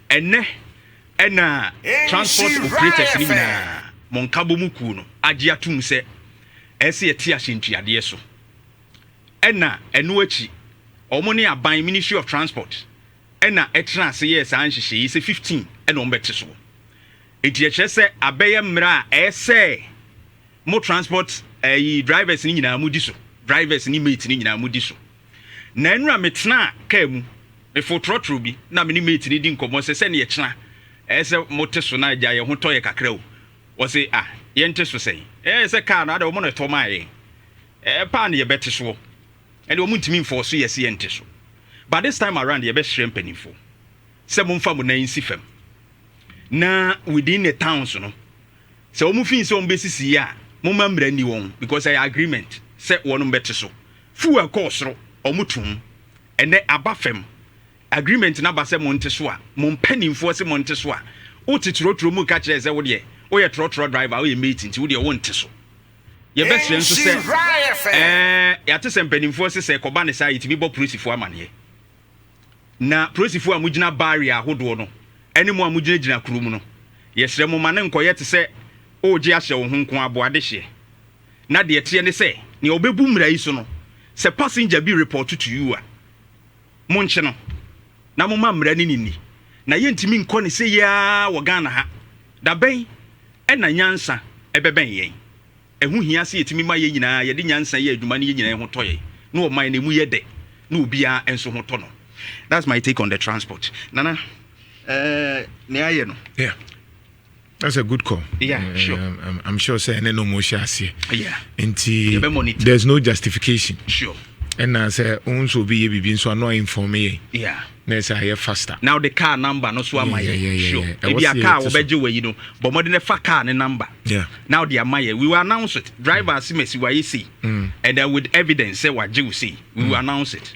Ɛnɛ ɛna transport operators no nyinaa mo nkabɔ mu kuo no agye atom sɛ ɛsɛ yɛte ahyɛntuadeɛ so. Ɛna ɛno akyi, ɔmo ne aban, Ministry of Transport, ɛna ɛtena ase yɛɛ saa nhyehyɛ yi sɛ 15 ɛna ɔmo bɛte soɔ. Eti ɛkyerɛ sɛ abɛyɛ mmerɛ a ɛyɛ sɛ mo transport ɛyi drivers ni nyinaa mo di so, drivers ni mate ni nyinaa mo di so. Na nnura metena kaa mu, mefo trɔtrɔ bi na me ne mate ni di nkɔmmɔ sɛ sɛne yɛkyena ɛyɛ sɛ mote so na agya yɛn ho tɔ yɛ kakra o. Wɔse, "Ah, yɛnte so sɛn?" Ɛyɛ sɛ kaa no ade wɔn na ɛtɔ maa yɛn ɛɛ paa no, yɛbɛte soɔ. Ɛne wɔn ntumi mfɔ so yɛsi yɛnte so. But this time around, yɛbɛhyerɛ mpanimfoɔ sɛ momfa mo nan nsi fam na within the towns no, sɛ wɔn fi sɛ wɔn bɛsisi yi a, momma mmara ni wɔn, because ɛyɛ agreement sɛ wɔn bɛte so. Fuel kɔɔ soro, wɔn tum. Ɛnɛ aba fam, agreement n'aba sɛ mo nte so a, mo mpanimfoɔ sɛ mo nte so a, wote torotoro mu ka kyerɛ sɛ wodeɛ woyɛ trɔtrɔ driver, woyɛ mate, nti wodeɛ wonte so. Yɛbɛsrɛ nso sɛ yɛate sɛ mpanimfoɔ sɛ kɔba ne saa, yɛtumi bɔ polisifoɔ amanneɛ. Na polisifoɔ a mogyina barrier ahodoɔ no ɛne mo a mogyinagyina kurom no, yɛsrɛ mo, ma ne nkɔyɛ te sɛ ɔregye ahyɛ wo ho nko aboade hyeɛ. Na deɛ teɛ ne sɛ nea ɔbɛbu mmara yi so no, sɛ passenger bi report to you a, monkye no na moma mmara no nini. Na yɛntumi nkɔ ne sɛ yiaa wɔ Ghana ha. Da bɛn ɛna nyansa ɛbɛbɛn yɛn? Ɛho hia sɛ yɛtumi ma yɛn nyinaa yɛde nyansa yɛ adwuma no, yɛn nyinaa ho tɔ yɛn na ɔman no mu yɛ dɛ na obiara nso ho tɔ no. That's my take on the transport. Nana, nea ayɛ no. Yeah. That's a good call. Yeah, sure. I'm sure sɛ ɛne no mo hyɛ aseɛ. Nti Yɛbɛ monitor. There's no justification. Ɛna sɛ wo nso obi yɛ biribi nso ano inform yɛn. Na ɛsɛ ayɛ faster. Now the car number no so ama yɛ. Ɛwɔ Ebi a sɛ car yɛte so. wɔbɛgye wɔ yi no, bɔ mmɔden na fa car ne number. Now de ama yɛ, we will announce it. Driver asimesi wayɛ sei. And then with evidence sɛ wagye wo sei, we will announce it.